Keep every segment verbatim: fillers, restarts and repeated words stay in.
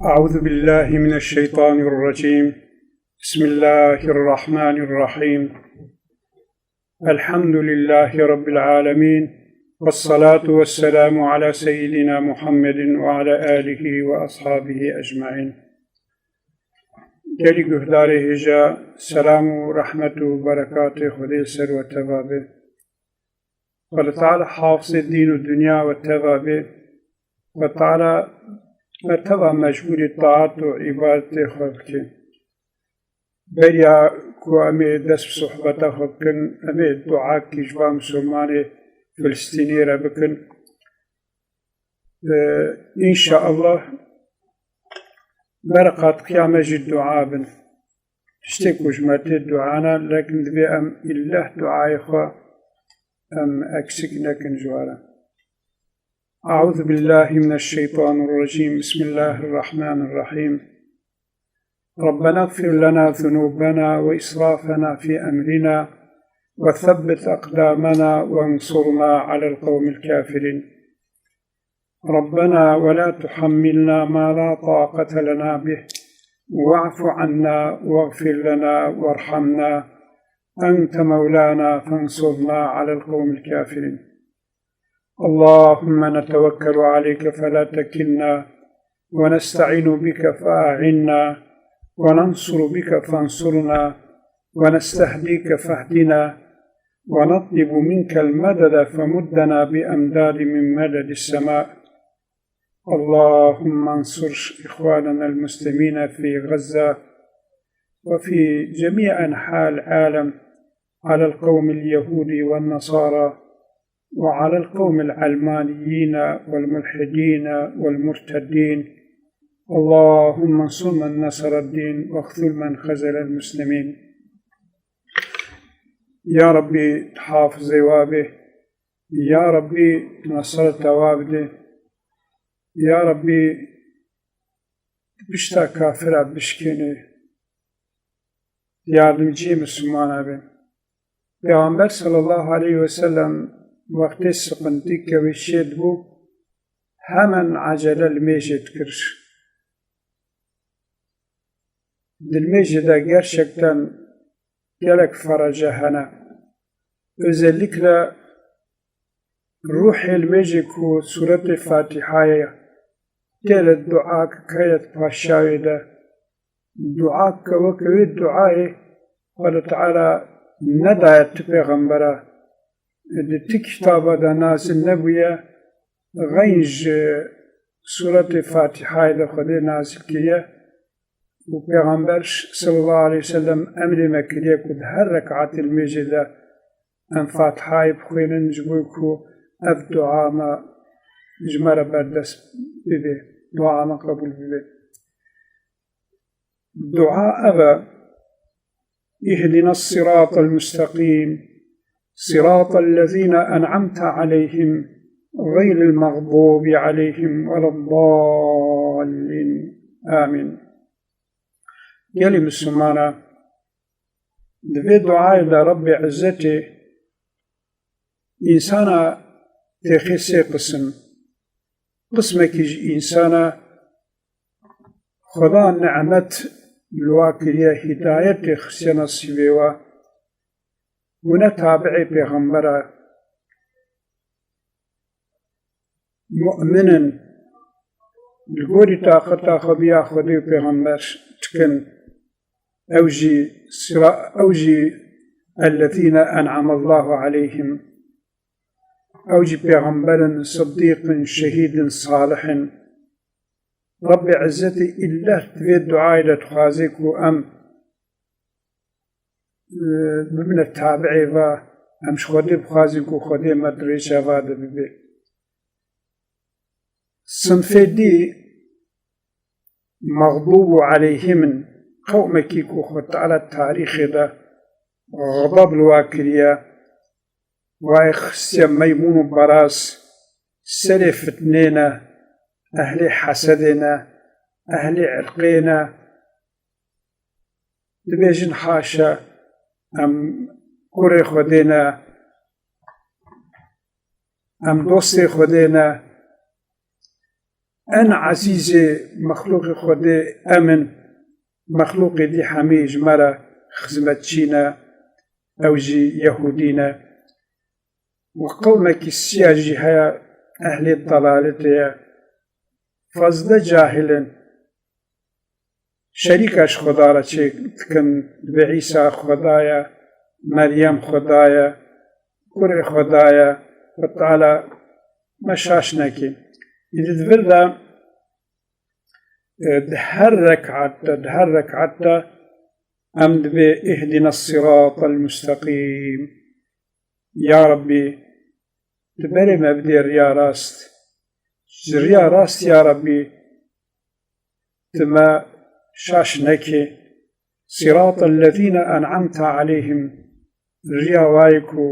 أعوذ بالله من الشيطان الرجيم. بسم الله الرحمن الرحيم. الحمد لله رب العالمين. والصلاة والسلام على سيدنا محمد وعلى آله وأصحابه أجمعين. Gelî guhdarê hêja, selam û rehmet û berekatê Xwedê ser we teva be. Xwedê Teala hafizê dîn û dinya we teva be. Xwedê Teala me teva mecbûrî taat û îbadetê xwe bike. Beriya ku em ê dest bi sohbeta xwe bikin, em ê duakî ji van misilmanê Filistînê re bikin. Ee, înşaallah, bereqatiya me jî dua bin. Tiştê ku ji me tê dua ne, lekin divê em îlleh duayê xwe em eksik nekin ji we re. أعوذ بالله من الشيطان الرجيم. بسم الله الرحمن الرحيم. ربنا اغفر لنا ذنوبنا وإسرافنا في أمرنا وثبت أقدامنا وانصرنا على القوم الكافرين. ربنا ولا تحملنا ما لا طاقة لنا به واعف عنا واغفر لنا وارحمنا أنت مولانا فانصرنا على القوم الكافرين. اللهم نتوكل عليك فلا تكلنا، ونستعين بك فأعنا، وننصر بك فانصرنا، ونستهديك فاهدنا، ونطلب منك المدد فمدنا بأمداد من مدد السماء. اللهم انصر إخواننا المسلمين في غزة وفي جميع أنحاء العالم على القوم اليهود والنصارى وعلى القوم العلمانيين والملحدين والمرتدين. اللهم انصر من نصر الدين واخذل من خذل المسلمين. Ya Rabbî, hafizê wa be. Ya Rabbî, nasreta wa bide. Ya Rabbî, pişta kafira bişkêne. Yardimciyê Mislimana be. Pêxember sallallahu aleyhi ve sellem wextê siqintî kewî şêt bû, hemen acele li mêjê dikir. Di mêjê de gerçekten gelek ferece hene. Özellikle ruhê li mêjê ku Sûretê Fatîhayê tê li dua ke keye di paşawê de, dua ke weke wê duayê Xwedê Teala nedaye ti pêxembera, di ti kitaba de nazil nebûye, xeyn ji Sûretê Fatîhayê de Xwedê nazil kiriye û Pêxember sallallahu aleyhi ve sellem emrê me kiriye ku di her rekatê li mêjê de em Fatihayê bixwînin, ji bo ku ev dua me ji me re berdest bibe, dua me qebûl bibe. Dua ev e: اهدنا الصراط المستقيم، صراط الذين أنعمت عليهم، غير المغضوب عليهم ولا الضالين. آمين. Gelî Mislimana, di vê duayê de Rebbê Izzetê însana têxê sê qisim. Qismekî ji însana Xweda nimet li wa kiriye, hîdayetê xistiye nesîbê wa. Hûn e tabi'ê pêxembera mu'min in, li gorî taqeta xwe bi ya Xwedê û pêxember dikin. Ew jî sira-, ew jî ellezîne en'amallahu aleyhim. Ew jî pêxember in, siddîq in, şehîd in, salih in. Rebbê Izzetî îlleh di vê duayê de dixwaze ku em, e, bibine tabi'ê va, em ji Xwedê bixwazin ku Xwedê me di rêça va de bibe. Sinfê dî mexdûbû aleyhim in, qewmekî ku Xwedê Teala tarîxê de xedeb li wa kiriye, wayê xistiye meymun û beraz, serê fitnê ne, ehlê hesedê ne, ehlê irqê ne. Dibêjin haşa, em kurê Xwedê ne, em dostê Xwedê ne, en ezîzê mexlûqê Xwedê em in, mexlûqê dî hemî ji me re xizmetçî ne, ew jî Yehûdî ne. Û qewmekî siya jî heye, ehlê delaletê ye, fazle cahil in. Şerîka ji Xweda re çêk dikin, dibê Îsa Xweda ye, Meryem Xweda ye, kurê Xweda ye, Xwedê Teala me şaş neke. Îdî di vir de, e, di her rekat de, di her rekat de em dibê ihdina siratal mustaqîm. Ya Rabbî, tu berê me bidê riya rast. Ji riya rast ya Rabbî, tu me şaş neke. Siratal lezîne en'amte aleyhim, riya wayê ku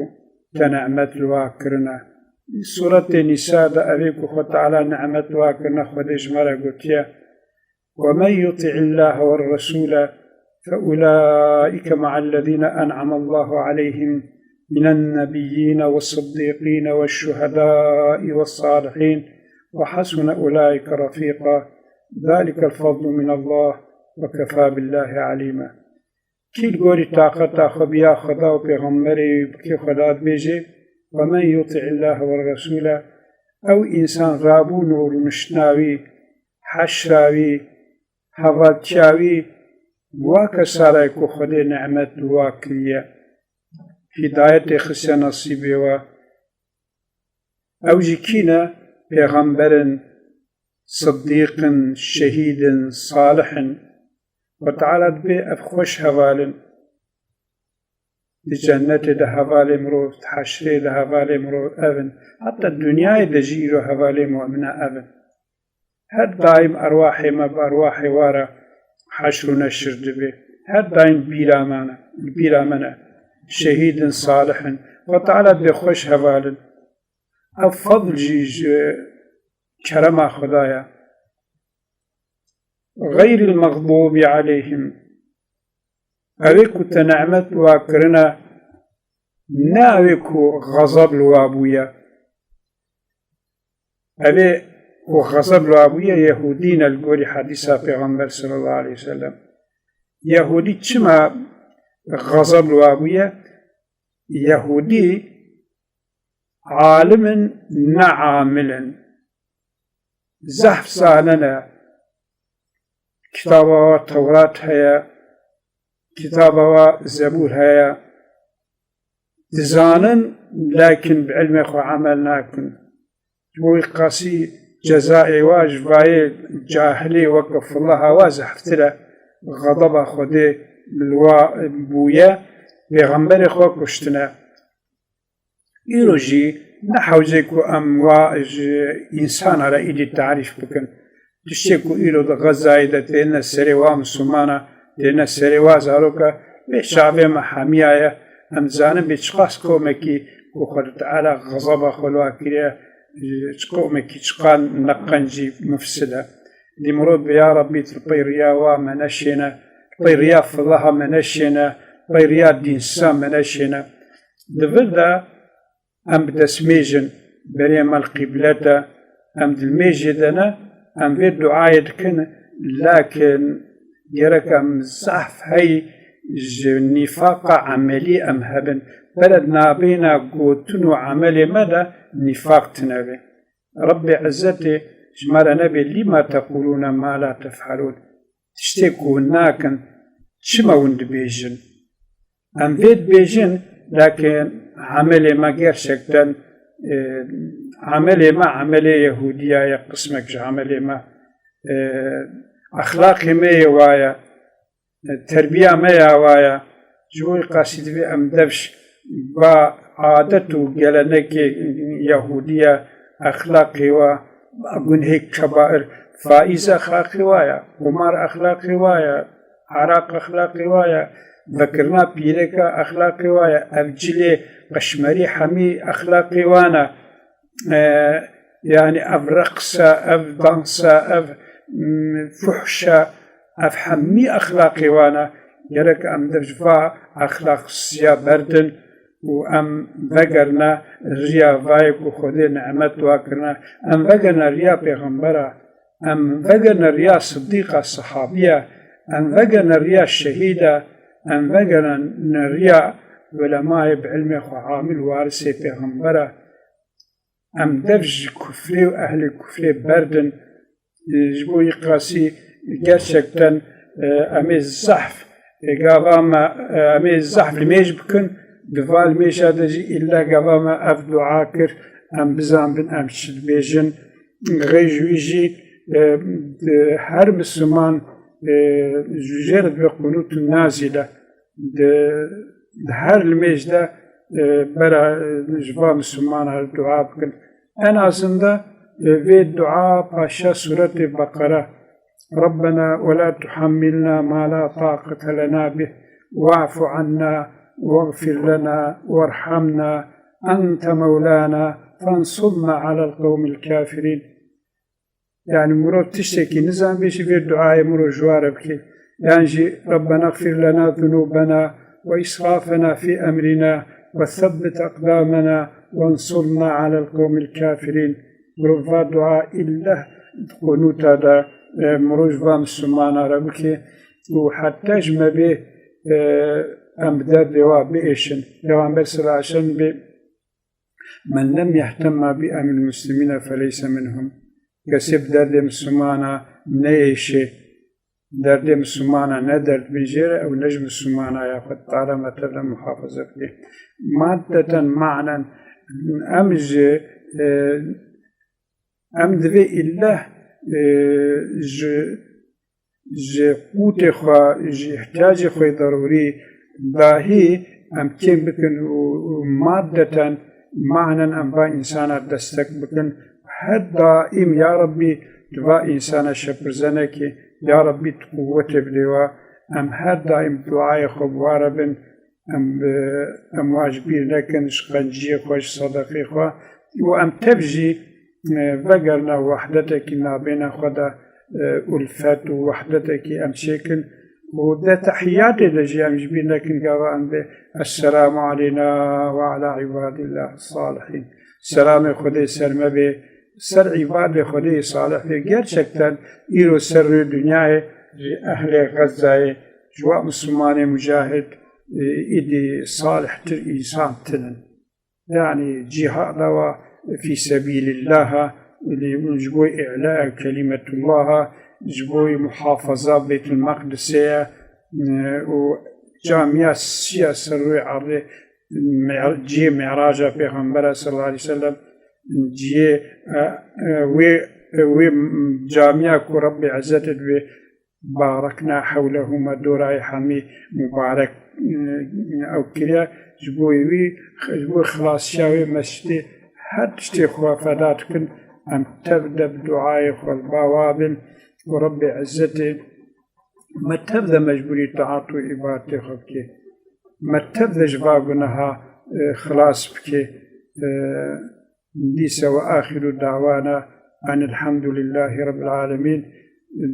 te ni'met li wa kirine. Sûretê Nîsa de evê ku Xwe Teala ni'met li wa kirine, Xwedê ji me re gotiye, ومن يطع الله والرسول فأولئك مع الذين أنعم الله عليهم من النبيين والصديقين والشهداء والصالحين وحسن أولئك رفيقا ذلك الفضل من الله وكفى بالله عليما. Kî li gorî taqeta xwe bi ya Xweda û pêxemberê wî bike Xweda dibêje, ومن يطع الله والرسول، ew însan rabûn û rûniştina wî, heşra wî, hevaltiya wî, wa kesa re ku Xwedê ni'met li wa kiriye, hîdayetê xisiye nesîbê we. Ew jî kî ne? Pêxember in, sidîq in, şehîd in, salih in. Xwe Teala dibê ev xweş heval in. Di cennetê de hevalê mirov, di heşrê de hevalê mirov ev in. Heta dinyayê de jî îro hevalê mumina ev in. Her daîm erwahê me bi erwahê wa re heşr û neşir dibe. Her daîm bîra me ne, li bîra me ne. Şehîd in, salih in. Xwe Teala dibê xweş heval in. Ev fadl jî ji kerema Xweda ye. Xeyril mexdûbî aleyhim. Evê ku te ni'met li wa kirine, ne evê ku xezeb li wa bûye. Evê ku xezeb li wa bûye, Yehûdî ne li gorî hedîsa Pêxember sallallahu aleyhi ve sellem. Yehûdî çima xezeb li wa bûye? Yehûdî alim in, ne amil in. Zehf zane ne. Kitaba wa Tewrat heye, kitaba wa Zebûr heye. Dizanin, lakin bi ilmê xwe emel nakin. Ji bo wî qasî cezayê wa ji vayê cahilê weke filaha wa zehftir e. Xedeba Xwedê li wa bûye, pêxemberê xwe kuştine. Îro jî ne hewce ku em wa ji însana re îdî tarîf bikin. Tiştê ku îro di Xezayê de têne serê wa misilmana, têne serê wa zaroka, vê çavê me hemiya ye. Em zanin bê çiqas komekî ku Xwedê Teala xezeba xwe li wa kiriye, çi komekî çiqan neqencî mufsid e. Dî mirov bê ya Rabbî tu li pey riya wa me neşêne, li pey riya filaha me neşêne, li pey riya dînsa me neşêne. Di vir de em bi destmêj in, berê me li qîblet e, em di mêjê de ne, em vê duayê dikin, lakin gerek em zehf hey ji nîfaqa emelî em hebin. Bere di nabêna gotin û emelê me de nîfaq tune be. Rebbê Izzetê ji me re nebê, "Lîma teqûlûne ma la tef'elûn." Tiştê ku hûn nakin, çima hûn dibêjin? Em vê dibêjin, lakin emelê me gerçekten, e, emelê me emelê Yehûdiya ye, qismek ji emelê me, e, exlaqê me yê wa ye, e, terbiya me ya wa ye. Ji bo wî qasî divê em devş ba adet û gelenekê Yehûdiya, exlaqê wa, ba gunhê kebair, faîz exlaqê wa ye, qumar exlaqê wa ye, Araq exlaqê wa ye, vekirina pîreka exlaqê wa ye, ev cilê qeşmerî hemî exlaqê wan e. E, yanî ev reqs e, ev dans e, ev, mm, fuhş e, ev hemî exlaqê wan e. Gerek em dev ji va exlaq siya berdin û em vegerine riya vayê ku Xwedê nimet wa kirine. Em vegerine riya pêxembera. Em vegerine riya Siddîqa, sehabî ye, em vegerine riya şehîd e, em vegerine riya ulemayê bi ilmê xwe amil, warisê pêxember e. Em dev ji kufrê û ehlê kufrê berdin. Ji bo wî qasî gerçekten, e, em ê zehf, e, gava me, e, em ê zehf limêj bikin. Di va limêja de jî îlle gava me ev dua kir, em bizanbin em çi dibêjin. Rê ji wî jî, e, di her Misliman, e, ji jê re dibe qunût û nazîle. Di, di her limêj de, e, bera, e, ji va Mislimana re dua bikin. En azında, e, vê dua paşa Sûretê Beqere, ربنا ولا تحملنا ما لا طاقة لنا به واعف عنا واغفر لنا وارحمنا أنت مولانا فانصرنا على القوم الكافرين. Yani mirov tiştekî nizan bêjî vê duayê mirov ji wa re bike. Yan jî ربنا اغفر لنا ذنوبنا وإسرافنا في أمرنا وثبت أقدامنا وانصرنا على القوم الكافرين. Mirov va dua îlleh di qunûta de, e, mirov ji va Mislimana re bike û heta ji me bê, e, em bi derdê wa biêşin. Pêxember sallallahu aleyhi ve sellem bê من لم يهتم بأمر المسلمين فليس منهم. Kesê bi derdê Mislimana neyêşê, derdê Mislimana nederdbin jê re, ew ne ji Mislimana ya xwe, Teala me tev de muhafaza bike. Maddeten, manen, em ji, e, em divê îlleh, e, ji ji qûtê xwe, ji îhtiyacê xwe darûrî dahî em kêm bikin û, û maddeten, manen em va însana destek bikin. Her daîm, ya Rebbî, tu va însana şepirze nekî, ya Rebbî, tu quwetê bidê wa. Em her daîm duayê xwe bi wa re bin. Em, e, em wa ji bîr nekin, ji qenciyê xwe, ji sedeqê xwe û em tev jî, e, vegerine wehdetekî nabêna xwe de, e, ulfet û wehdetekî em çêkin û di tehiyyatê de jî em ji bîr nekin gava em bê Esselamu aleyna ve ala ibadillahis salihîn. Selamê Xwedê ser me bê, ser îbadê Xwedê salih bê. Gerçekten îro ser rûyê dinyayê ji ehlê Xezzayê, ji wa Mislimanê mucahid, e, îdî salihtir însan tinin. Yani cîhada wa fî sebîlillah e, îdî ji bo îlaya kelîmetullah e, ji bo muhafaza Beytul Meqdisê ye, e, û camiya sîya ser rûyê erdê, Mi'ra-, cihê Mi'raja Pêxembera sallallahu aleyhi ve sellem, cihê, e, e, wê, e, wê camiya ku Rebbê Ezzetê divê barekna hewlehu, me dorayê hemî mubarek, e, ew kiriye. Ji bo wî, ji bo xilasiya wê mescidê her tiştê xwe feda dikin. Em tev de bi duayê xwe li ba wa bin û Rebbê Ezzetê me tev de mecbûrî taat û îbadetê xwe bike. Me tev de ji va guneha, e, xilas bike. E, dîsa ve axiru dawana enil hemdulillahî rabbil alemîn.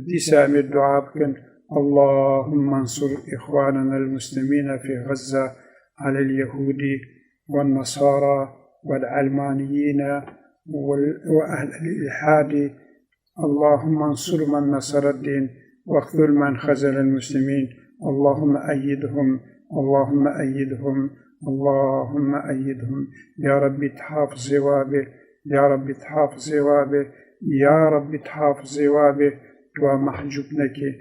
Dîsa em ê dua bikin. اللهم انصر إخواننا المسلمين في غزة على اليهود والنصارى والعلمانيين وال-، وأهل الإلحاد. اللهم انصر من نصر الدين واخذل من خذل المسلمين. اللهم أيدهم، اللهم أيدهم، اللهم أيدهم. Ya Rebbî, tu hafizê wa be. Ya Rebbî, tu hafizê wa be. Ya Rebbî, tu hafizê wa be. Tu wa mehcûb nekê.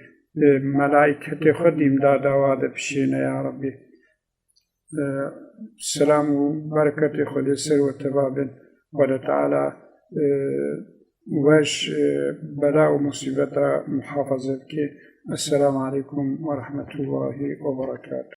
Bi melaîketê xwe di îmdada wa de bişêne, ya Rebbî. E, selam û bereketê Xwedê ser we teva bin. Xwedê Teala, e, we ji, e, bela û musîbeta muhafaze bike. Esselamu aleykum ve rahmetullahi ve berekatuh.